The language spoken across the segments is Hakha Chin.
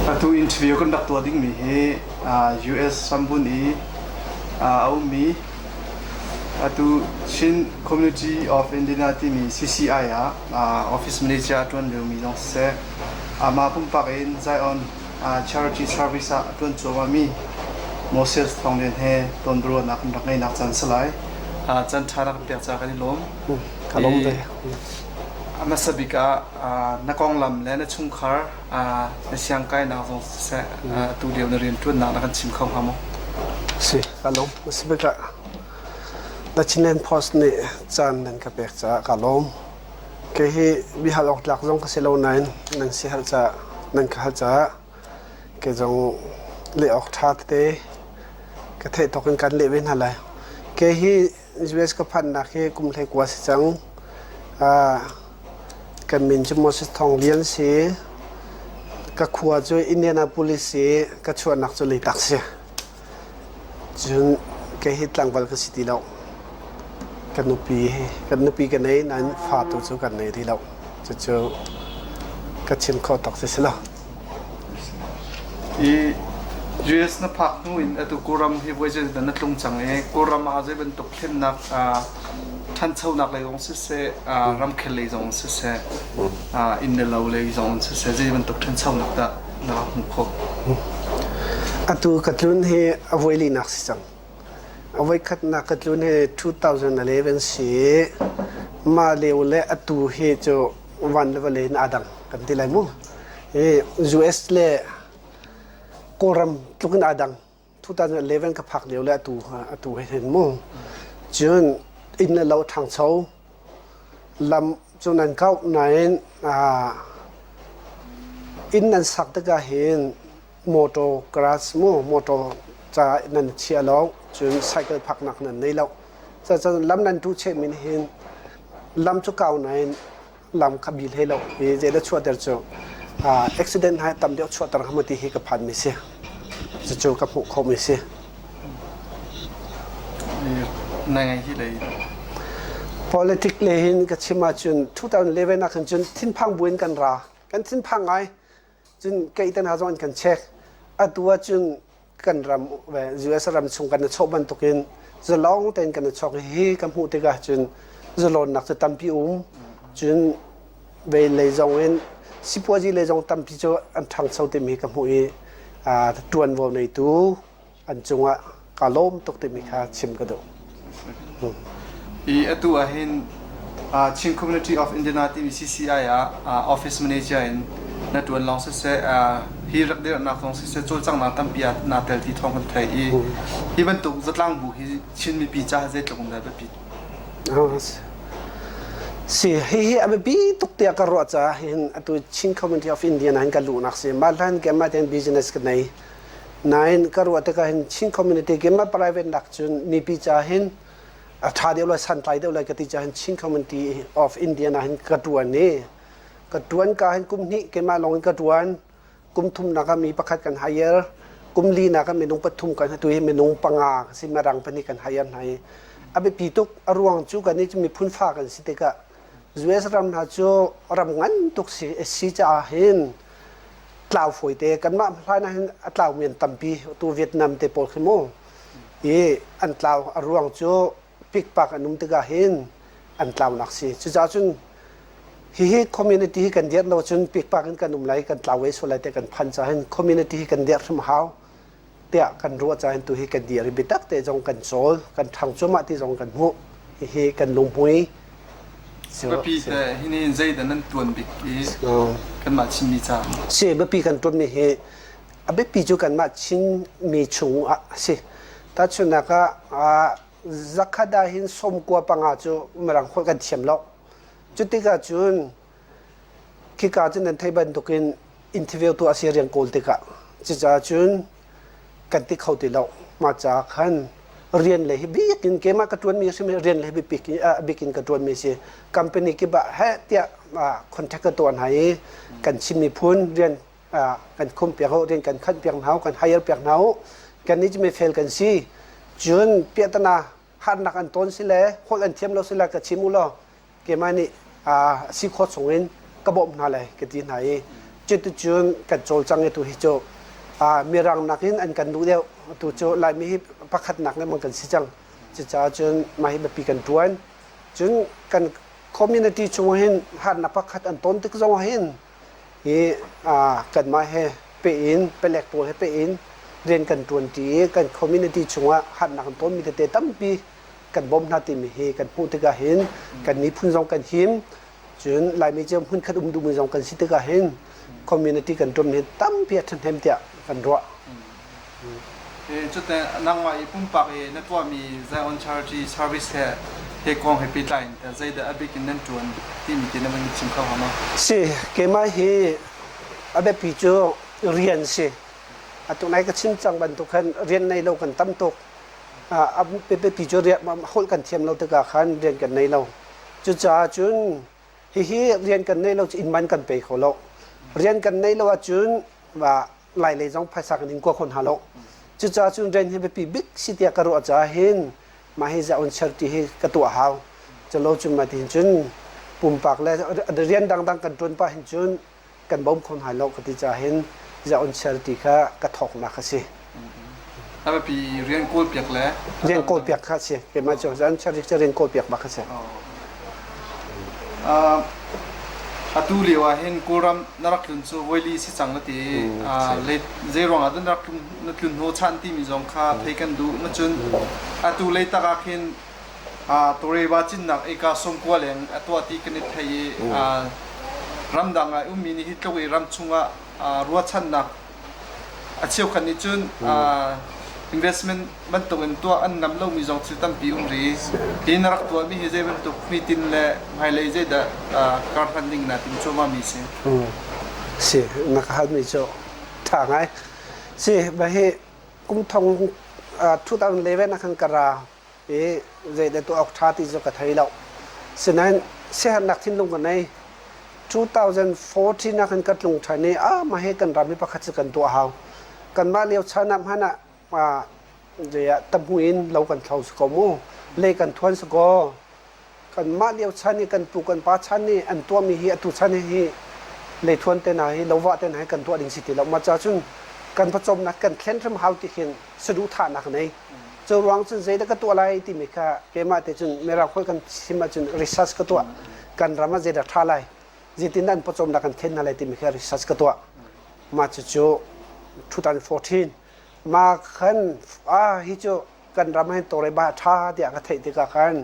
Atu interview kan rak tuah dingmi hi US hrambunh i a ummi atu Chin Community of Indiana timi CCI ah office manager a ṭuan liomi zong siseh, amah pumpak in Zion Charity Service ah a ṭuan cuahmahmi Moses Thawng Lian he tawnbiaruahnak kan rak ngeihnak caan si lai. Caan ṭha na kan pek caah kan i lawm. Ka lawm ve. A hmasa bik ah na konglam le na chungkhar na siangkainak zong siseh atu lio na rianṭuannak na kan chim kho hnga maw? Si, ka lawm. A si bik ah The Chinland Post nih caan nan ka pek caah ka lawm. Kei hi bihal awk tlak zong ka si lo nain nan si hal caah nan ka hal caah kei zong leh awk ṭha tete ka theih tawk in kan leh ve hna lai. Kei hi US ka phanhnak hi kum 19 si cang. Kan min cu Moses Thawng Lian si. Ka khua cu Indianapolis si. Ka chuahnak cu Leitak si. Cun kei hi tlangval ka si ti lo. Ka nupi kan nupi ka nei nain fa tu cu kan nei rih lo. Cucu ka chim khawh tawk si si lo. I US na phak hnu in atu Kawlram hi voi zeitin na tlung cang i Kawlram ah zei bantuk thlennak ṭhanchonak lei zong siseh, ramkhel lei zong siseh, inn le lo lei zong siseh, zei bantuk ṭhanchonak dah na rak hmuh khawh? Atu ka tlun hi a voi linak si cang. A voikhatnak ka tlun hi 2011 si. Mah lio le atu hi cu van le vawlei in aa dang kan ti lai mu. Hi US le Kawlram tluk in aa dang. 2011 ka phak lio le atu atu he hin mu. Cun inn le lo ṭhangcho lam cu nan kauh nain inn nan sak tikah hin motor garage mu motor ca nan chia lo cun cycle phaknak nan nei lo. Cucaah lam nan tu cheh min hin lam cu kau nain lam kha bil hlei lo i zeidah chuahter cu accident hai tam deuh chuahter hnga maw ti hi ka phan mi si. Cucu ka hmuh khawh mi si. Na ngai hi lei. Politic le hin ka chim ahcun 2011 ah khan cun thinphang buin kan ra. Kan thinphang ngai. Cun kei te hna zong an kan check. Atu ahcun kan ram US ram chung kan i chawh bantukin zalong tein kan i chawk hi ka hmuh tikah cun zalawnnak cu tampi um cun ve lei zong in sipuazi lei zong tampi cu an ṭhangcho timi ka hmuh i ṭuanvo neitu an cungah ka lawm tuk timi kha chim ka duh. I atu ah hin Chin Community of Indiana timi CCI ah office manager in na ṭuan lawng siseh hi rak dirhnak zong siseh cawlcanghnak tampi ah naa tel ti thawng kan theih i hi bantuk zatlang bu hi Chin mipi caah zeitluk in dah biapit? Si hihi a biapi tuk tiah ka ruah caah hin atu Chin Community of Indiana hin ka luhnak si. Mah hlan keimah tein business ka nei. Nain ka ruah tikah hin Chin community keimah private nak cun mipi ca hin a ṭha deuh lai santlai deuh lai ka ti caah hin Chin community of Indiana hin ka ṭuan i ka ṭuan ka hin kum hnih keimah lawng in ka ṭuan kum thumnak ah mi pakhat kan hire kum linak ah minung pathum kan atu hi minung panga si mirang pahnih kan hire hna i a biapi tuk a ruang cu kan nih cu miphun fa kan si tikah US ram hna cu ram ngan tuk si si caah hin tlau fawite kanmah hlan ah hin a tlaumi an tampi tu Vietnam te pawl khi mu i an tlau a ruang cu pikpak an um tikah hin an tlaunak si cucaah cun hihi community hi kan dirh lo cun pikpak in kan um lai kan tlau ve sual lai te kan phan caah hin community hi kan dirh hrim hau tiah kan ruah caah tu hi kan dir i biatak te zong kan cawl kan ṭhang cuahmah ti zong kan hmuh hihi kan lunghmui Biapi te hi ni zeidah nan tuan bik i kanmah Chinmi caah si biapi kan tuanmi hi a biapi cu kanmah Chinmi chung ah a si tahchunhnak ah zakhat ah hin sawmkua panga cu mirang holh kan thiam lo cu tikah cun Khika cu nan theih bantukin interview tuah a si rian kawl tikah cucaah cun kan ti kho ti lo. Mah caah khan rian le hi bik in keimah ka ṭuanmi a simi rian le hi bik in, bik in ka ṭuanmi a si. Company kip ah heh tiah contact ka tuah hna i kan Chin miphun rian kan khum piak u, rian kan khanh piak hna u, kan hire piak hna u. Kannih cu mifel kan si. Cun piahtana harnak an tawn si le holh an thiam lo si le ka chim u law keimah nih a si khawh chungin ka bawmh hna lai ka ti hna i. Cuticun kan cawlcang i tu hi cu Mirang nakin an kan duh deuh. Tu cu Laimi hi pakhatnak lengmang kan si cang. Cucaah cun mah hi biapi kan ṭuan. Cun kan community chung hin harnak pakhat an ton tik zong hin hi kanmah he peh in palek pawl he peh in rian kan ṭuanṭi i kan community chungah harnak an tonmi tete tampi kan bawmh hna timi hi kan hmuh tikah hin kan miphun zong kan him. Cun Laimi cu hmunkhat um duhmi zong kan si tikah hin community kan ṭum hi tampi a ṭhahnem tiah kan ruah. Cute nangmah i pumpak i na tuahmi Zion Charity Service he he kong he pehtlai in teh zeidah a bik in nan ṭuan timi te na van chim kho hnga maw? Si, keimah hi a biapi cu rian si. Atu nai ka chim cang bantuk khan rian nei lo kan tam tuk. A biapi cu rian holh kan thiam lo tikah khan rian kan nei lo. Cucaah cun hihi rian kan neih lo cu inn man kan pe kho lo. Rian kan neih lo ahcun Lailei zong phaisa kan in kua kho hna lo. Cucaah cun rian hi biapi bik si tiah ka ruah caah hin mah hi zaun charity hi ka tuah hau. Culo cun mah tihin cun pumpak le rian dangdang kan ṭuan pah hin cun kan bawm kho hna lo ka ti caah hin zaun charity kha ka thawknak a si. A biapi rian kawlpiak le rian kawlpiak kha a si. Keimah cu zaun charity cu rian kawlpiak bak a si. Atu lio ah hin Kawlram na rak tlun cu voili si cang na ti. Zei ruangah dah na rak tlun na tlun hnawhchan timi zong kha thei kan duh. Na cun atu leitak ah khin Tawreba cinnak eka sawmkua leng a tuah ti kan i thei i ramdang ah ummi nih hi tluk i ram chungah ruahchannak A cheukhat nih cun investment bantukin tuah an ngam lomi zong thil tampi um rih. Hi na rak tuahmi hi zei bantuk hmuitinh le hmailei zeidah karhlan ding naa tim cuahmahmi si? Si, na ka halmi cu ṭha ngai. Si, mah hi kum thong 2011 ah khan ka ra. I zeidah tuah awk ṭha ti cu ka thei lo. Sinain siaherhnak thinlung ka nei. 2014 ah khan ka tlung ṭhan i ah mah hi kan ram hi pakhat cu kan tuah hau. Kanmah lio chan ah hmanh ah zei ah tamhu in lo kan thlo si ko mu. Le kan thuan si ko. Kanmah lio chan i kan pu kan pa chan nih an tuahmi hi atu chan hi leithuan te hna hi lovah te hna hi kan tuah ding si ti lo. Mah ca cun kan pawcawmnak kan thlen hrim hau ti khin saduhthahnak nei. Cu ruang cun zeidah ka tuah lai timi kha keimah te cun Mirang holh kan chim ahcun research ka tuah. Kan ram ah zeidah ṭha lai, zeitin an pawcawmnak kan thlen hna lai timi kha research ka tuah. Mah cucu 2014 mah khan ah hi cu kan ram hin tawlre ba ṭha tiah ka theih tikah khan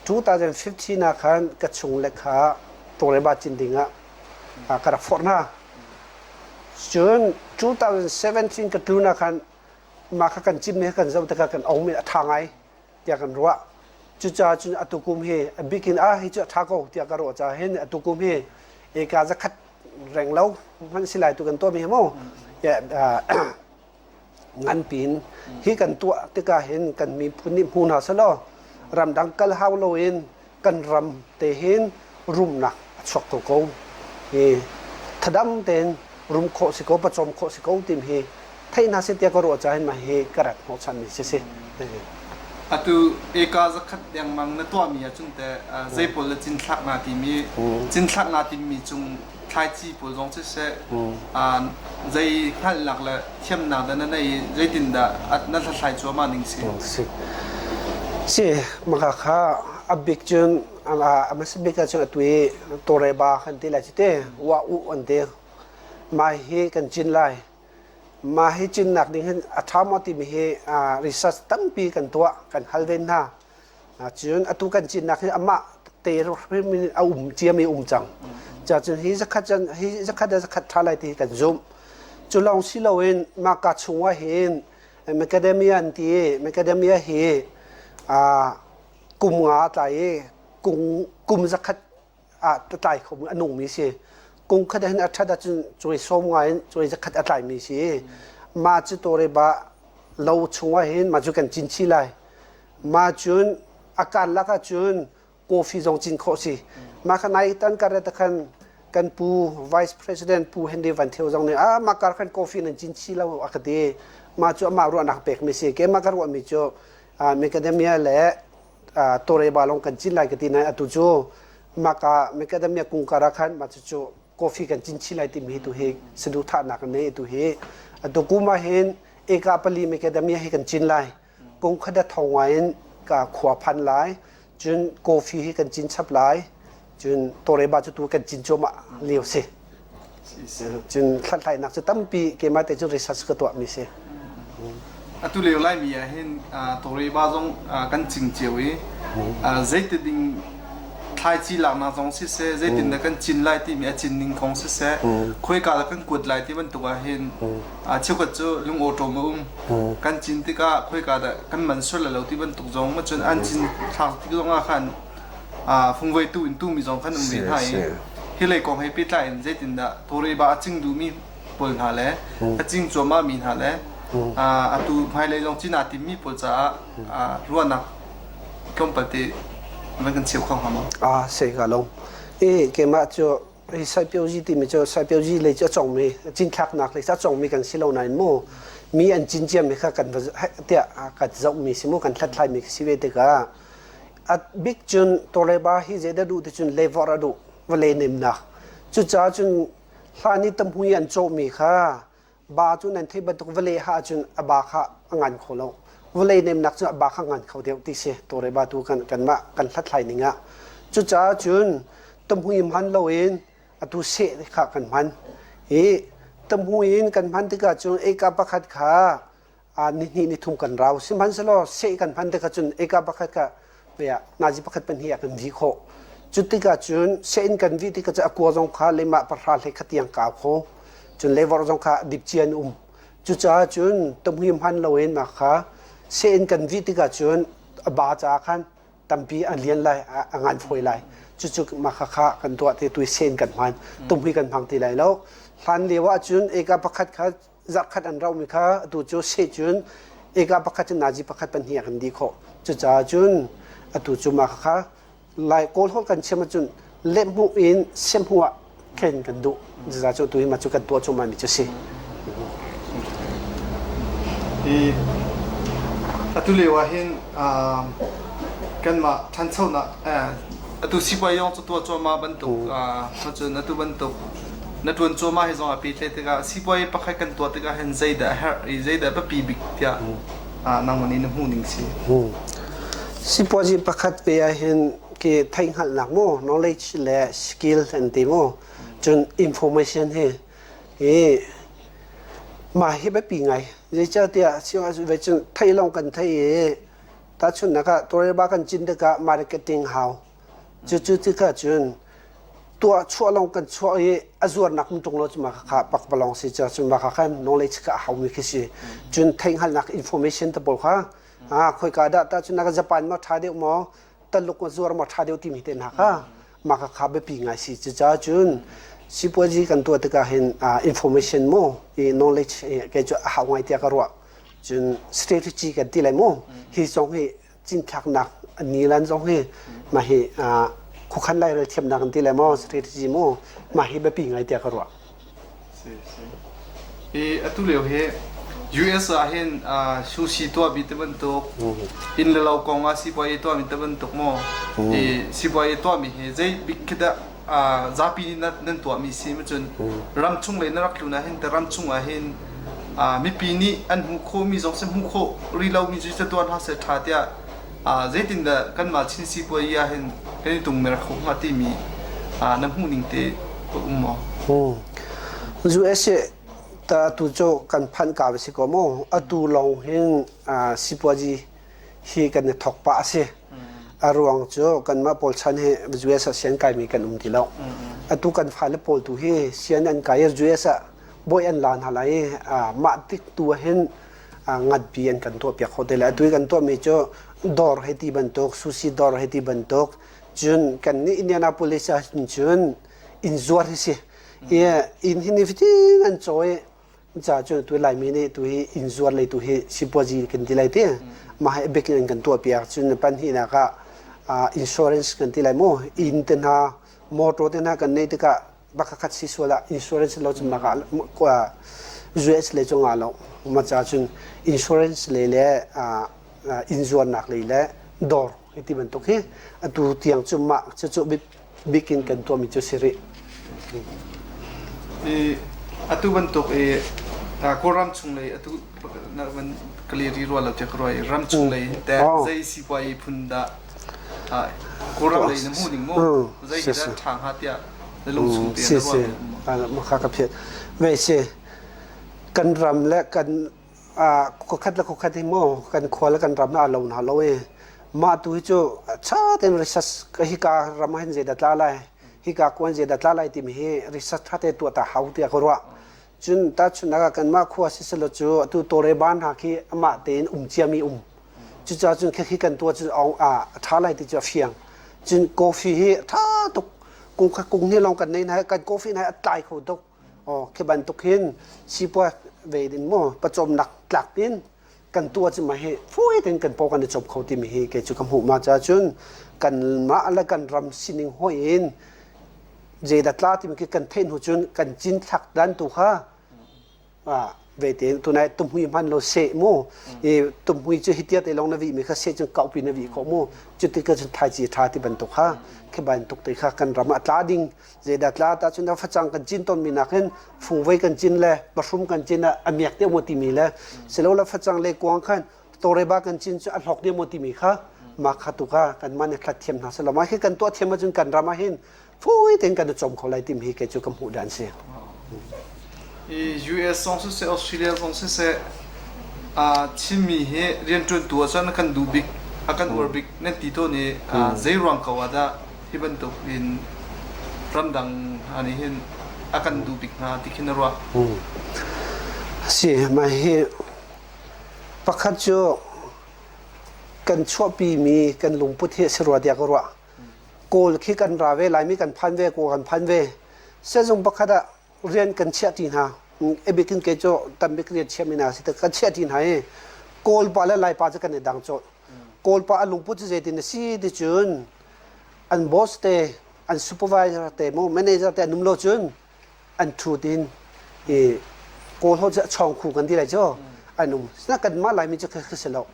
2015 ah khan ka chung le kha tawlre ba cin ding ah ka rak forh hna. Cun 2017 ka tlun ah khan mah kha kan cimmi kan zoh tikah kan omi a ṭha ngai tiah kan ruah. Cucaah cun atu kum hi a bik in ah hi cu a ṭha ko tiah ka ruah caah hin atu kum hi eka zakhat reng lo hmanh si lai tu kan tuahmi hi mu ngan pin hi kan tuah tikah hin kan miphun nih hmu hna selaw ramdang kal hau loin kan ram te hin rumnak a chuak ko ko hi thadam tein rum khawh si ko pawcawm khawh si ko tim hi theih hna seh tiah ka ruah caah hin mah hi ka rat hnawhchanmi si si. Atu eka zakhat dengmang na tuahmi ahcun teh zei pawl le cinthlak naa timi cinthlak naa timmi cung thlaici pawl zong siseh zei hngalhnak le thiamnak dah na nei zeitindah na hlathlai cuahmah ning si? Si, maka kha a bik cun a hmasa bik ahcun atu i tawreba kan ti lai cu te wa u an ti. Mah hi kan cin lai. Mah hi cinnak ding hin a ṭha maw timi hi research tampi kan tuah, kan hal ve hna. Cun atu kan cinnak hi amah te hrim in a um ciami um cang. Cun hi zakhat cun hi zakhat le zakhat ṭha lai ti hi kan zumh. Cu lawng si loin mah ka chung ah hin macadamia an ti i macadamia hi kum nga a tlai i kum zakhat ah tlai kho a nungmi si. Kum khat hin a ṭhat ahcun cuai sawm nga in cuai zakhat a tlaimi si. Mah cu tawre ba lo chung ah hin mah cu kan cin chih lai. Mah cun a karlak ahcun coffee zong cin khawh si. Mah kha nai tan kar te khan kan pu Vice President Pu Henry Van Thio zong nih ah mah kar khan coffee nan cin chih lo a ka ti. Mah cu amah ruahnak pekmi si. Keimah ka ruahmi cu macadamia le tawre ba lawng kan cin lai ka ti nain atu cu maka macadamia kung kar ah khan mah cucu. coffee kan cin chih lai timi tu hi saduhthahnak kan nei tu hi. Atu kum ah hin eka pali macadamia hi kan cin lai. Kum khat a thong ngai in ka khua phan lai. Cun coffee hi kan cin chap lai. Cun toreba cu tu kan cin cuahmah lio si. Cun hlathlainak cu tampi keimah te cu research ka tuahmi si. Atu lio Laimi ah hin Toreba zong kan cing cio i zeiti ding thlaici laknak zong siseh, zeitin dah kan cin lai timi a cin ning kong siseh, khoika dah kan kuat lai ti bantuk ah hin cheukhat cu lungawṭawm a um. Kan cin tikah khoika dah kan man sual lo ti bantuk zong cun an cin thlak tik zong ah khan fungvei tu in tumi zong khan um ve hna i hi lei kong he pehtlai in zeitindah Toreba a cing duhmi pawl hna le a cing cuahmah mi hna le atu hmailei zong cin aa timmi pawl caah ruahnak tlawmpal te van kan cheu kho hnga maw? Ah, sei ka lo. E keimah cu hi saipiozi timi cu saipiozi lei cu a congmi cinthlaknak lei cu a congmi kan si lo nain mu mi an cin ciami kha kan va tiah kan zohmi si mu kan hlathlaimi si ve tikah A bik cun tawleba hi zeidah duh ti cun leivawr a duh vawlei nemnak. Cucaah cun hlan i tamhui an cawhmi kha ba cu nan theih bantuk vawlei ha cun a ba kha a ngan kho lo. Vawlei nemnak cu a ba kha ngan kho deuh ti si tawleba tu kan kanmah kan hlathlai ning ah. Cucaah cun tamhui hman loin atu seh kha kan hman. I tamhui in kan hman tikah cun eka pakhat kha nihnih nithum kan rau sihmanhsehlaw seh kan hman tikah cun eka pakhat ka nazi pakhat pahnih ah kan vih khawh cu tikah cun seh in kan vih tikah cun a kua zong kha lemah pahra hlei khat tiang kau kho cun leivor zong kha dip cian um cucaah cun tamhui hman loin mah kha seh in kan vih tikah cun a ba caah khan tampi a lian lai a ngan fawi lai cucu mah kha kha kan tuah te tui sen kan hman tumhui kan hmang ti lai lo hlan lio ah cun eka pakhat kha zarhkhat an raumi kha atu cu seh cun eka pakhat cu nazi pakhat pahnih ah kan dih khawh. Cucaah cun atu cu mah kha Lai Kawl holh kan chim ahcun lehhmuh in semhmuh ah khen kan duh. Cucaah cu atu hi mah cu kan tuah cuahmah mi cu si. Hi atu lio ah hin kanmah ṭhanchonak atu sipuai yong cu tuah cuahmah bantuk cun atu bantuk na ṭuan cuahmah hi zong a pehtlaih tikah sipuai pakhat kan tuah tikah hin zeidah a herh i zeidah biapi bik tiah nangmah nih na hmuh ning si? Sipuazi pakhat ve ah hin ke theihhngalhnak mu knowledge le skill an ti mu cun information hi hi mah hi biapi ngai zeicahtiah ve cun theih lawng kan thei i tahchunhnak ah tawlreba kan cin tikah marketing hau Cucu tikah cun tuah chuah lawng kan chuah i a zuarnak um ṭung lo cu mah kha pakpalawng si ca cun mah kha khan knowledge kha a haumi khi si. Cun theihhngalhnak information te pawl kha ah khoika dah tah cun Japan ma ṭha deuh maw Taluk ma zuar ma ṭha deuh timi te hna kha mah kha kha biapi ngai si. Cucaah cun sipuazi kan tuah tikah hin information mu i knowledge kei cu a hau ngai tiah ka ruah. Cun strategy kan ti lai mu hi zong hi cinthlaknak nilan zong hi mah hi khuakhan lairel thiamnak an ti le maw strategy mu mah hi biapi ngai tiah ka ruah. Si si. I atu lio hi US ah hin sushi tuahmi te bantuk inn le lo kong ah sipuai tuahmi te bantuk maw i sipuai tuahmi hi zei bik khi dah zapi nih nan tuahmi si cun ram chung lei na rak tlun ah hin te ram chung ah hin mipi nih an hmuh khawhmi zong si hmuh khawh rih lomi cu cu tuah hna seh ṭha tiah zeitindah kanmah Chin sipuazi ah hin kan i tungmer kho hnga timi na hmuh ning te a um maw? USA ta atu cu kan phanh ka si ko mu atu lawng hin sipuazi hi kan i thawk pah a si. A ruang cu kanmah pawl chan hi US ah sian kaimi kan um ti lo. Atu kan fale pawl tu hi sian an kai i US ah bawi an la hna lai i mah tik tu ah hin nganpi an kan tuahpiak kho te lai. Atu i kan tuahmi cu dawr hei ti bantuk, sushi dawr hei ti bantuk, cun kan nih Indianapolis ah hin cun inn zuar hi si. I inn hi nifatin an caw i ca cu tu Laimi nih tu hi inn zuar lei tu hi sipuazi kan ti lai ti mah hi bik in kan tuah piak cun panhnihnak ah insurance kan ti lai mu inn te hna motor te hna kan neih tikah bakakhat si sual ah insurance lo cun maka US le cu nga lo ma ca cun insurance le le inn zuarnak lei le dawr ti bantuk hi atu tiang cu mah cu cu bikin kan tuahmi cu si rih. I atu bantuk i Kawlram chung lei atu ka le ri rua lo tiah ka ruah i ram chung lei teh zei sipuai phun dah Kawlram lei na hmuh ning mu zei hi dah ṭha hnga tiah na lungchung te na ruah mi um? Kha ka phiat. Ve si kan ram le kan khuakhat le khuakhat hi mu kan khua le kan ram a lo hna lo i mah tu hi cu ṭha tein research hika ram ah hin zei dah tla lai hika kuan zei dah tla lai timi hi research ṭha te tuah ta hau tiah ka ruah. Cun tahchunhnak ah kanmah khua siselaw cu atu Tawlreban hna khi amah tein um ciami um. Cucaah cun khikhi kan tuah cun a ṭha lai ti cu a fiang. Cun coffee hi a ṭha tuk. Kung kha kung hnih lawng kan nei hna kan coffee hna hi a tlai kho tuk. Aw khi bantuk hin sipuai ve in mu pawcawmnak tlak in kan tuah cu mah hi fawi tein kan paw kan i cawm kho timi hi kei cu ka hmuh ma caah cun kanmah le kan ram sining hawih in zeidah tla timi khi kan theih hnu cun kan cinthlak dan tu kha ve te tunai tumhui hman lo seh mu i tumhui cu hitia te long na vi mi kha seh cun kaupi na vi kho mu cuti ka cun thaici tha ti bantuk kha khi bantuk te kha kan ram ah tla ding zeidah tla ta cun facang kan cin ton mi nakin fungvei kan cin le bahrum kan cin ah a miak te mu timi le silo le facang le kuang khan toreba kan cin cu a hlok deuh maw timi kha mah kha tu kha kan mah nih hlat thiam hna selaw mah khi kan tuah thiam ahcun kan ram ah hin fawi tein kan i cawm kho lai timi hi kei cu ka hmuh dan si. I US zong siseh Australia zong siseh Chinmi hi rianṭuantu ah cun a kan duh bik a kan uar bik nan ti tawn i zei ruang ko ah dah hi bantuk in ramdang hna nih hin a kan duh bik hna ti khi na ruah? Si, mah hi Pakhat cu kan chuahpimi kan lungput hi a si rua tiah ka ruah. Kawl khi kan ra ve, Laimi kan phan ve, Kawl kan phan ve. Sehzung pakhat ah rian kan chiahṭi hna. Abik in kei cu tambik rian chiahmi hna si kan chiahṭi hna i Kawl pa le Lai pa cu kan i dang colh. Kawl pa a lungput cu zeitin a si ti cun an boss te, an supervisor te, maw manager te an um lo cun an ṭhut in i Kawl holh cu a chawngkhu kan ti lai cu an um. Sinain kanmah Laimi cu khi si lo.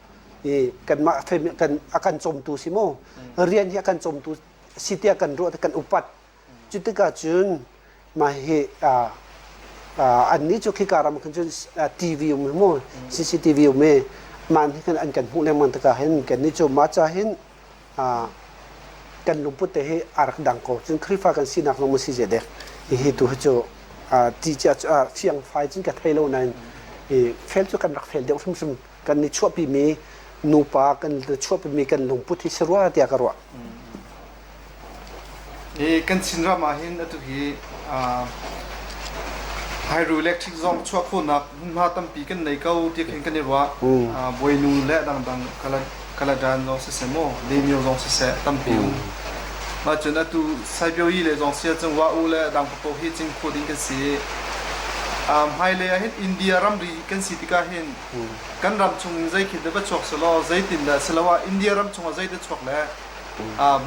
I kanmah kan a kan cawmtu si mu. Rian hi a kan cawmtu si tiah kan ruah kan upat. Cu tikah cun mah hi annih cu khika ram khan cun TV um mu CCTV um i mah nih khan an kan hmuh lengmang tikah hin kannih cu mah ca hin kan lungput te hi a rak dang ko. Cun Khrihfa kan sinak zong si ze dek. Hihi tu hi cu ti cia cu fiang fai cun ka thei lo nain fel cu kan rak fel deuh hrimhrim. Kan i chuahpimi nupa kan chuahpimi kan lungput hi si rua tiah ka ruah. Hi kan Chinram ah hin atu hi hydroelectric zong chuah khawhnak hmunhma tampi kan nei ko ti khin kan i ruah. Bawinu le dangdang Kaladan zong siseh maw, Lemio zong siseh tampi um. Mah cun atu Saibioyi le zong sia cun Wa U le dang paoh hi cing khawh ding kan si. Hmailei ah hin India ramri kan si tikah hin kan ram chung in zei khi dah va chuak selaw zeitin dah siloah India ram chungah zei dah chuak le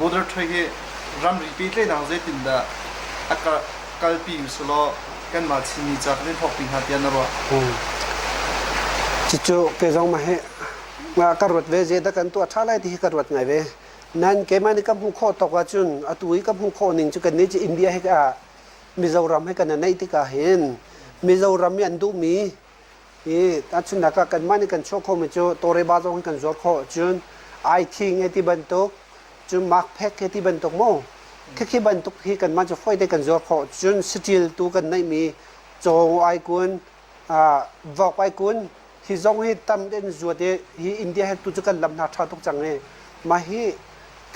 border trade hi ramri pehtlaihnak zeitindah a kalpi usulaw kanmah Chinmi ca kan in hlawkpi hnga tiah na ruah? Cucu kei zong mah hi ka ruat ve zeidah kan tuah ṭha lai ti hi ka ruat ngai ve. Nan keimah nih ka hmuh khawh tawk ahcun atu i ka hmuh khawh ning cu kannih cu India hi Mizoram hi kan i neih tikah hin Mizoram i an duhmi Hi tahchunhnak ah kanmah nih kan chuah khomi cu tawreba zong hi kan zuar khawh. Cun aithing he ti bantuk, cun makphek he ti bantuk mu. Khikhi bantuk hi kanmah cu fawi te kan zuar khawh. Cun saṭil tu kan neihmi caw ai kun, vok ai kun, hi zong hi tam in zuat i hi India he tu cu kan lam hna ṭha tuk cang i mah hi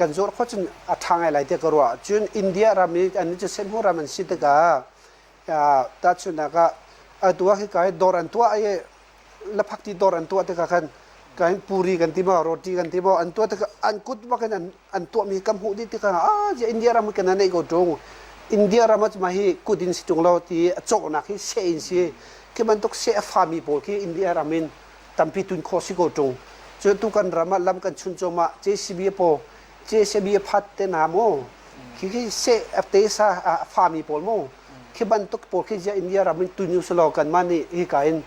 kan zuar khawh cun a ṭha ngai lai tiah ka ruah. Cun India ram i an cu senhmu ram an si tikah tahchunhnak ah atu ah hika hi dawr an tuah i laphak ti dawr an tuah tikah khan kan puri kan ti maw roti kan ti maw an tuah tikah an kut bak in an tuahmi kan hmuh dih tikah ah India ram kan neih ko ṭung India ram ah mah hi kut in si ṭung lo ti a cawknak hi seh in si khi bantuk seh a fami pawl khi India ram in tampi tun khawh si ko ṭung cu tu kan ram ah lam kan chun cawm ah JCB paw JCB phat te na mu khi khi seh te sa a fami pawl mu khi bantuk pawl khi zia India ram in tun usulaw kanmah nih hika in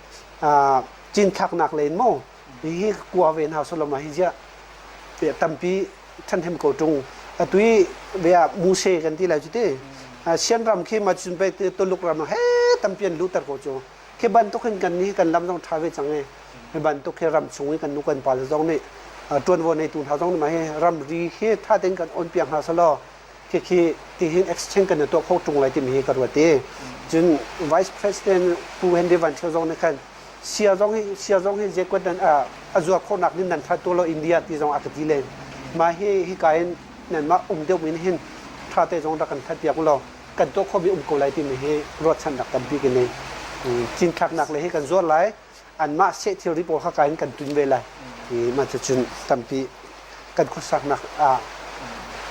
cinthlaknak len mu hi kua ve hna sulaw ma hi zia tampi ṭhanhem ko ṭung atui ve ah muse kan ti lai cu ti. Sian ram khi ma cun pei Tuluk ram he tampi an luhter ko cu. Khi bantuk hin kan nih kan lam zong ṭha ve cang i hi bantuk hi ram chung i kan nu kan pa le zong nih ṭuanvo neitu hna zong nih mah hi ramri hi ṭha tein kan on piak hna selaw khikhi tihin exchange kan i tuah kho ṭung lai timi hi ka ruat i cun Vice President Pu Henry Van Thio zong nih khan sia zong hi sia zong hi zeikuat nan a zuar khawhnak nih nan that tu lo India ti zong a ka ti len mah hi hika in nanmah um deuh min hin ṭha te zong rak kan that piak law kan tuah khawhmi um ko lai timi hi ruahchannak tampi kan nei. Cinthlaknak le hi kan zuar lai anmah seh thilri pawl kha ka in kan tun ve lai. Mah cucun tampi kan khuasaknak ah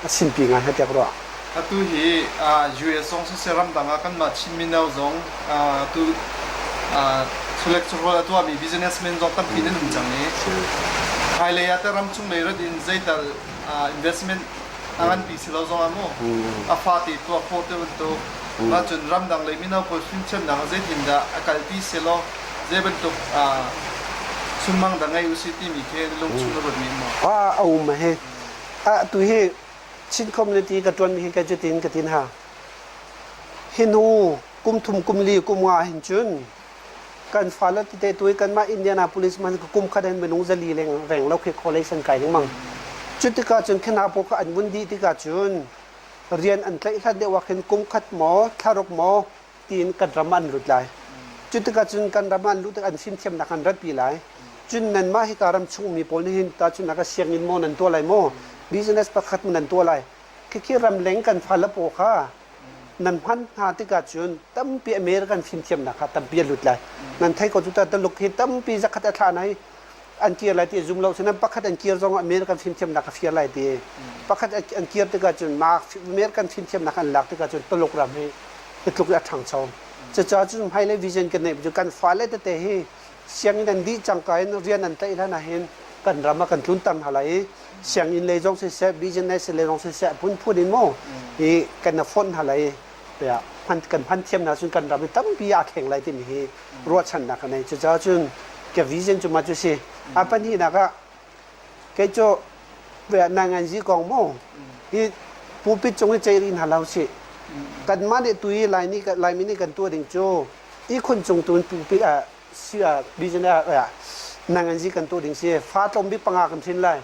a sinpi ngai hna tiah ka ruah. Atu hi US zong siseh ramdang ah kanmah Chin mino zong tu chulek chawhrawl a tuahmi businessman zong tampi nan um cang i hmailei ah teh ramchung lei rat in zeital investment a nganpi si lo zong ah mu a fate tuah khawh te bantuk mah cun ramdang lei mino pawl fimthiamnak ah zeitindah a kalpi selaw zei bantuk chunmang dah ngei usih timi khi lungchung na ruatmi maw? A um he a tu hi Chin community ka tuan mi hi ka cutin ka tin ha hi nu kum thum kum li kum nga hin cun kan fale tete tu kanmah Indianapolis man kum khat in minung zali leng reng lo khi college an kai lengmang. Cu tikah cun khina pawl kha an vun dih tikah cun rian an tlaih hlan deuh ah khin kum khat maw thlaruk maw tiin kan ram ah an lut lai. Cu tikah cun kan ram ah an luh tik an fimthiamnak an ratpi lai. Cun nanmah hika ram chungmi pawl nih hin tahchunhnak ah sianginn maw nan tuah lai maw business pakhat maw nan tuah lai. Khikhi ramleng kan fale pawl kha nan hman hna tikah cun tampi American fimthiamnak kha tampi a lut lai. Nan thei ko cu ta Tuluk hi tampi zakhat a thlah nai an kir lai ti zum lo sinan pakhat an kir zong American fimthiamnak a fir lai ti. Pakhat an kir tikah cun ma American fimthiamnak an lak tikah cun Tuluk ram hi hi tluk i a ṭhangcho. Cucaah cun hmailei vision kan neih cu kan fale tete hi sianginn an dih cangka in rian an tlaih hlan ah hin kan ram ah kan tlunter hna lai i sianginn lei zong siseh business lei zong siseh phunphun in maw hi kan i fonh hna lai tiah hman kan hman thiam hna cun kan ram hi tampi aa thleng lai timi hi ruahchannak ka nei cucaah cun ka vision cu mah cu si a pahnihnak ah kei cu nanganzi kong maw hi pulpit cung i ceih rih hna lo sih kanmah nih tu i Laimi nih kan tuah ding cu ihkhun cung tu in pulpit ah vision ah nanganzi kan tuah ding si fa tlawm bik panga kan hrin lai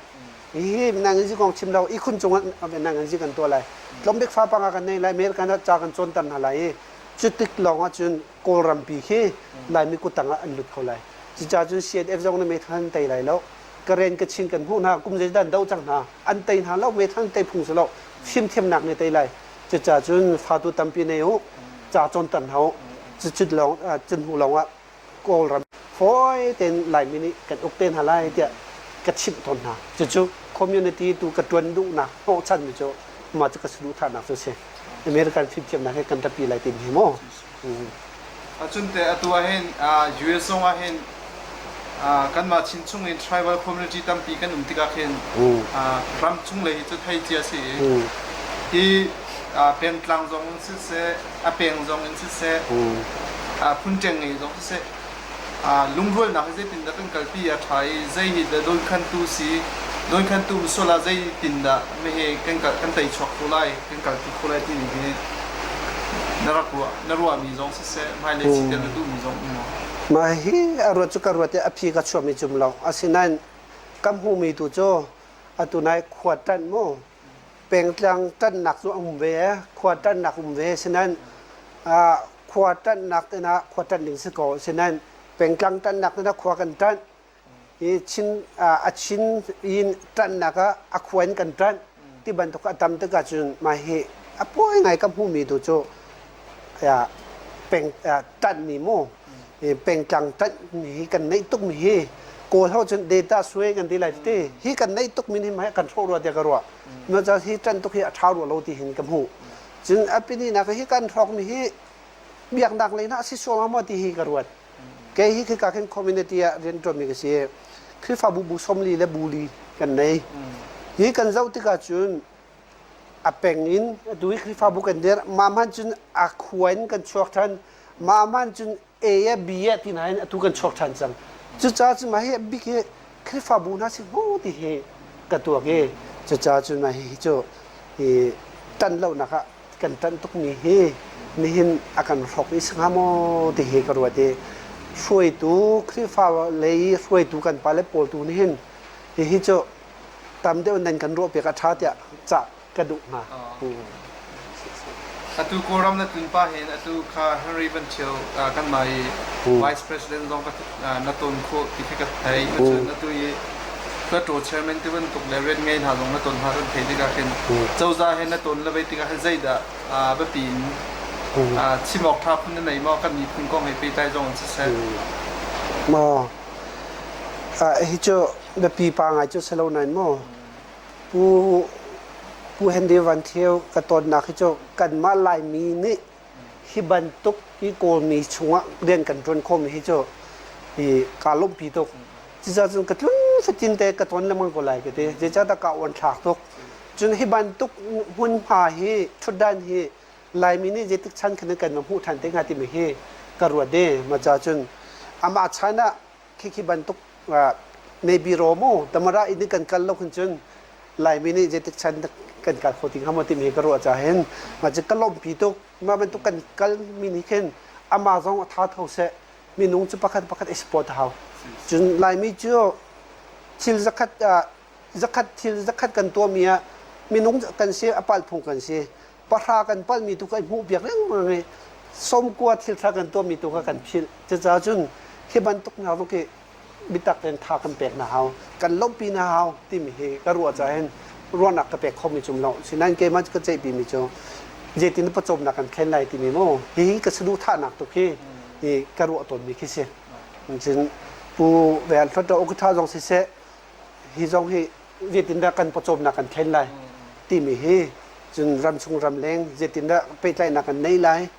hihi nanganzi kong chim lo ihkhun cung ah nanganzi kan tuah lai tlawm bik fa panga kan nei lai American ah ca kan cawnter hna lai i cu tik lawng ah cun Kawlrampi khi Laimi kuttang ah an lut kho lai cucaah cun CNF zong nih meithal an tei lai lo Karen Kachin kan hmuh hna kum zeidah an doh cang hna an tei hna lo meithal an tei phung si lo fimthiamnak nih tei lai cucaah cun fatu tampi nei u ca cawnter hna u cucu lawng cu hnu lawng ah Kawlram fawi tein Laimi nih kan uk te hna lai tiah ka chimh tawn hna. Cucu community tu ka ṭuan duhnak hnawhchanmi cu mah cu ka saduhthahnak cu a si. American fimthiamnak he kan ratpi lai timi hi mu. Cun te atu ah hin US zong ah hin kanmah Chin chung in tribal community tampi kan um tikah khin ram chung lei hi cu thei cia si i hi pengtlang zong in siseh a peng zong in siseh phun ṭeng ngei zong siseh lungrualnak hi zeitindah kan kalpi a ṭha i zei hi dah dawnkhantu si dawnkhantu sual ah zeitindah mehe kan kan tei chuak kho lai kan kalpi kho lai timi hi na rak ruah na ruahmi zong siseh hmailei siter na duhmi zong um maw Mah hi a ruat cu ka ruat i a phi ka chuahmi cum lo asinain ka hmuhmi tu cu atu nai khua ṭanh mu pengtlang ṭanhnak cu a um ve khua ṭanhnak um ve sinain khua ṭanhnak te khua ṭanh ding si ko sinain pengtlang ṭanhnak te khua kan ṭanh i chin a chin in ṭanhnak ah a khua in kan ṭanh ti bantuk a tam tikah cun mah hi a pawi ngai ka hmuhmi tu cu peng ṭanhmi mu pengtlang ṭanhmi hi kan neih tukmi hi Kawl ho cun data sui kan ti lai ti hi kan neih tukmi hi mah kan hrawh rua tiah ka ruah ma ca hi ṭanh tuk hi a ṭha rua lo ti hin ka hmuh cun a pini nak hi kan hrawkmi hi biaknak lei na si sual maw ti hi ka ruat kei hi khika khin community ah rian ṭuanmi ka si Khrihfabu bu 40 le bu li kan nei hi kan zoh tikah cun a peng in atu hi Khrihfabu kan dir mah hmanh cun a khua in kan chuak ṭhan mah hmanh cun A e B e ti hna in atu kan chuak ṭhan cang cucaah cun mah hi bik hi Khrihfabu hna si hngaw ti hi ka tuak i cucaah cun mah hi cu i ṭan lonak ah. kan ṭanh tukmi hi nihin a kan hrawk i si hnga maw ti hi ka ruat i hruaitu Khrihfa lei i hruaitu kan pale pawl tu nih hin hihi cu tam deuh nan kan ruahpiak a ṭha tiah cah ka duh hnga. Atu Kawlram na tlun pah hin atu kha Henry Van Thio kanmah i Vice President zong na ton khawh ti khi ka thei. Cun atu i Hluttaw Chairman ti bantuk le rian ngei hna zong na ton hna kan theih tikah khin cozah he na ton le vei tikah hin zeidah biapi in chim awk ṭha phun na nei maw kan miphun kong he pehtlai zong in siseh? Maw hi cu biapi pa ngai cu si lo nain maw Pu Pu Henry Van Thio ka tawnnak hi cu kanmah Laimi nih hi bantuk hi Kawlmi chungah rian kan ṭuan khawhmi hi cu hi kaa lawmhpi tuk. Cucaah cun ka tlun fatin te ka tawn lengmang ko lai ka ti. Zeicahtiah kaa uanṭhlak tuk. Cun hi bantuk hmunhma hi ṭhutdan hi Laimi nih zeitik chan khan kan va hmuh ṭhan te hnga timi hi ka ruat i mah caah cun amah chan ah khi bantuk maybe ro mu tamara in kan kal lo khin cun Laimi nih zeitik chan kan kal kho ti hnga maw timi ka ruah caah hin mah cu ka lawmhpi tuk. Mah bantuk kan kal mi nih khin amah zong a tha tho seh minung cu pakhat pakhat i support a hau. Cun Laimi cu thil zakhat zakhat thil zakhat kan tuahmi ah minung kan si a palh phung kan si. Pahra kan palhmi tu kan hmuh piak lengmang i sawmkua thil ṭha kan tuahmi tu kha kan philh. Cucaah cun hi bantuk hna zong khi biatak tein tha kan pek hna hau, kan lawmhpi hna hau timi hi ka ruah caah hin ruahnak ka pek khomi cum lo. Sinain keimah ka ceihpimi cu zeitin pawcawmnak kan thlen lai timi mu hihi ka saduhthahnak tuk hi hi ka ruah tawnmi khi si. Cun Pu Vel Hluttaw Ukutha zong siseh hi zong hi zeitindah kan pawcawmnak kan thlen lai timi hi cun ramchung ramleng zeitindah pehtlaihnak kan nei lai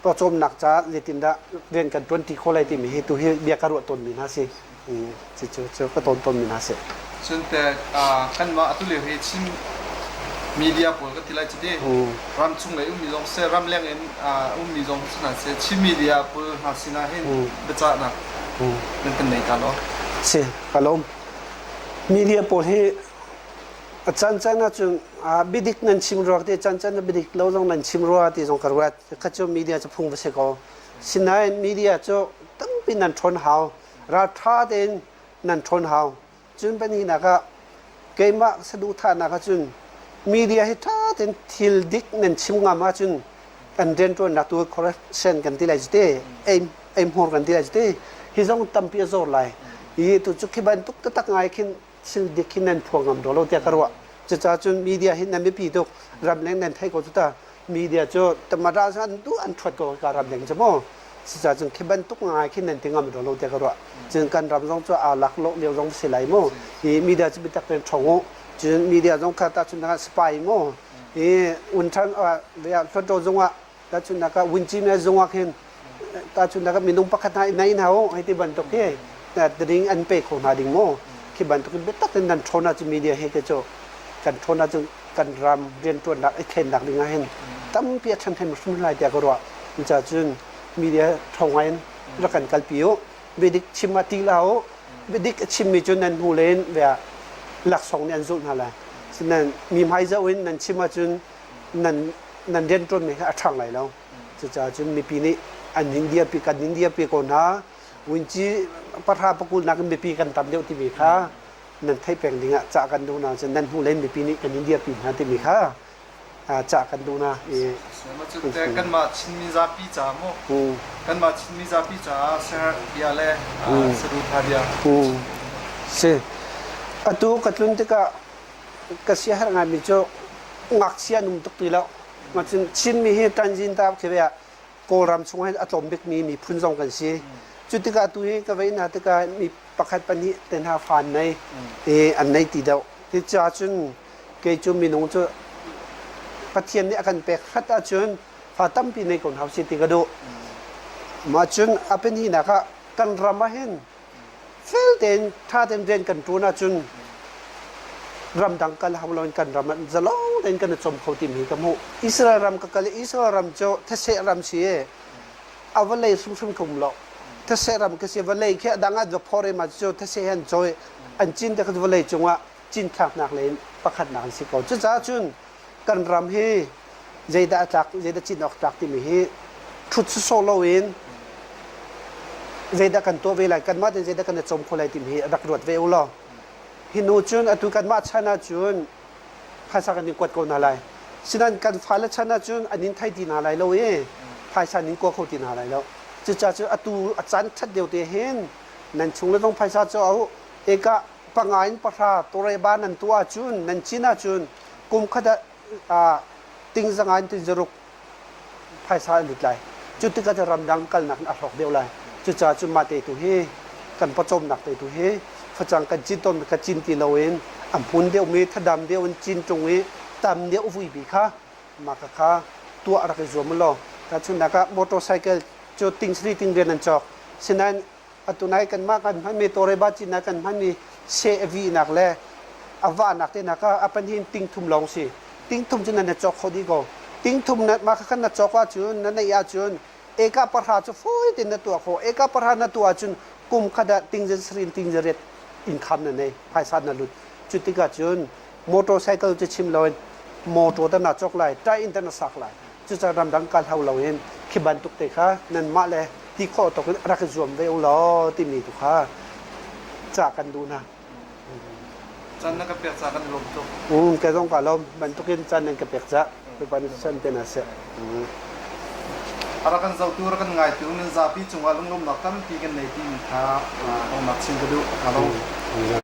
pawcawmnak caah zeitindah rian kan ṭuanṭi khawh lai timi hi tu hi bia ka ruah tawnmi hna si. Cucu cu ka tawn tawnmi hna si. Cun te kanmah atu lio hi Chin media pawl kan ti lai cuti ramchung lei ummi zong seh ramleng in ummi zong si hna seh Chin media pawl hna sinah hin biacahnak nan kan nei ta law. Si, ka lawm. Media pawl hi a cancan ahcun biadik nan chim rua ti cancan ah biadik lo zong nan chim rua ti zong ka ruat. Kha cu media cu phung va si ko. Sinain media cu tampi nan ṭhawn hau. Ralṭha tein nan ṭhawn hau. Cun pahnihnak ah keimah saduhthahnak ahcun media hi ṭha tein thil dik nan chim ngam ahcun kan rianṭuannak tu corruption kan ti lai cu te, eihmur kan ti lai cu te, hi zong tampi a zor lai. Hi tu cu khi bantuk taktak ngai khin thil dik hi nan phuang ngam lo tiah ka ruah. Cucaah cun media hi nan biapi tuk. Ramleng nan theih ko cu ta. Media cu tamara an duh an ṭhuat ko ka ramleng cu mu. Cucaah cun khi bantuk ngai khin nan ti ngam lo tiah ka ruah. Cun kan ram zong cu aa lak lo lio zong si lai mu. Hi media cu biatak tein ṭhong u. Cun media zong kha tahchunhnak ah spy mu. Hi unṭhan Hluttaw zung ah tahchunhnak ah Winchime zung ah khin tahchunhnak ah minung pakhat hna nei hna u hei ti bantuk hi ding an pe kho hna ding mu. Khi bantuk in biatak in nan ṭhawn ahcun media hi ke cu kan ṭhawn ahcun kan ram rianṭuannak i thlennak ding ah hin tampi a ṭhahnem hrim lai tiah ka ruah. Cucaah cun media ṭhawng ngai in rak kan kalpi u. Biadik chim ah ti hlah u. Biadik a chimmi cu nan hnu len ve ah laksawng nih an zulh hna lai. Sinain mi hmai zoh in nan chim ahcun nan nan rianṭuanmi hi a ṭhang lai lo. Cucaah cun mipi nih an nin dirpi kan nin dirpi ko hna. Vunci pahra pakul nakin mipi kan tam deuh timi kha nan theih peng dingah cah kan duh hna cun nan hnu len mipi nih kan in dirpi hna timi kha cah kan duh hna. Kanmah Chinmi zapi ca mu kanmah Chinmi zapi caah ser bia le saduhthah bia. Si. Atu ka tlun tikah ka siaherh ngaimi cu ngakchia an um tuk ti lo. Cun Chinmi hi ṭanzin ta khi ve ah Kawlram chung hin a tlawm bikmi miphun zong kan si. Cu tikah tu hi ka vei hna tikah mi pakhat pahnih te hna fa an nei i an nei ti deuh. Cucaah cun kei cu minung cu Pathian nih a kan pek hrat ahcun fa tampi nei ko hna usih ti ka duh. Mah cun a pahnihnak ah kan ram ah hin fel tein ṭha tein rian kan ṭuan ahcun ramdang kal hau loin kan ram ah zalong tein kan i cawm kho timi ka hmuh. Israel ram ka kal i Israel ram cu these ram si i a vawlei hrimhrim ka um lo. These ram ka si vawlei khi a dang ah va phor i mah cu these he an cawi an cin te kha vawlei cungah cinthlaknak lei in pakhatnak an si ko. Cucaah cun kan ram hi Zeidah a tlak, zeidah cin awk tlak timi hi ṭhut sawsawh loin zeidah kan tuah ve lai, kanmah tein zeidah kan i cawm khawh lai timi hi rak ruat ve u law. Hi hnu cun atu kanmah chan ahcun phaisa kan in kuat ko hna lai. Sinain kan fale chan ahcun an in thei ti hna lai lo i phaisa an in kua kho ti hna lai lo. Cucaah cu atu a caan ṭhat deuh te hin nan chung le zong phaisa cu a eka panga in pahra tawreba nan tuah ahcun nan cin ahcun kum khat ah ting zanga in tin zaruk phaisa an lut lai. Cu tikah cu ramdang kalnak in a hlawk deuh lai. Cucaah cu mah te tu hi kan pawcawmnak te tu hi facang kan cin tawn ka cin ti loin a hmun deuhmi thadam deuh in cin ṭung i tam deuh vuipi kha mah kha tuah rak i zuam u law tahchunhnak ah motorcycle cu ting sari ting rian an cawk sinain atu nai kanmah kan hmanmi tawreba cinnak kan hmanmi seh a vihnak le a vahnak te nak ah a pahnih ting thum lawng si ting thum cu nan na cawk kho dih ko ting thum na mah kha na cawk ahcun na neih ahcun eka pahra cu fawi tein na tuah khawh eka pahra na tuah ahcun kum khat ah ting zan sarin ting zariat income na nei phaisa na lut cu tikah cun motorcycle cu chim loin motor ta na cawk lai ṭai in ta na sak lai cucaah ramdang kal hau loin khi bantuk te kha nanmah le ti khawh tawk in rak i zuam ve u law timi tu kha ca kan duh hna. Caan na ka pek ca kan lawm tuk. Um, ka zong ka lawm bantukin caan nan ka pek ca Bawipa nih san te na seh. A rak kan zohtu rak kan ngaitu nan zapi cungah lunglawmnak tampi kan nei timi kha lawmnak chim ka duh. Ka lawm.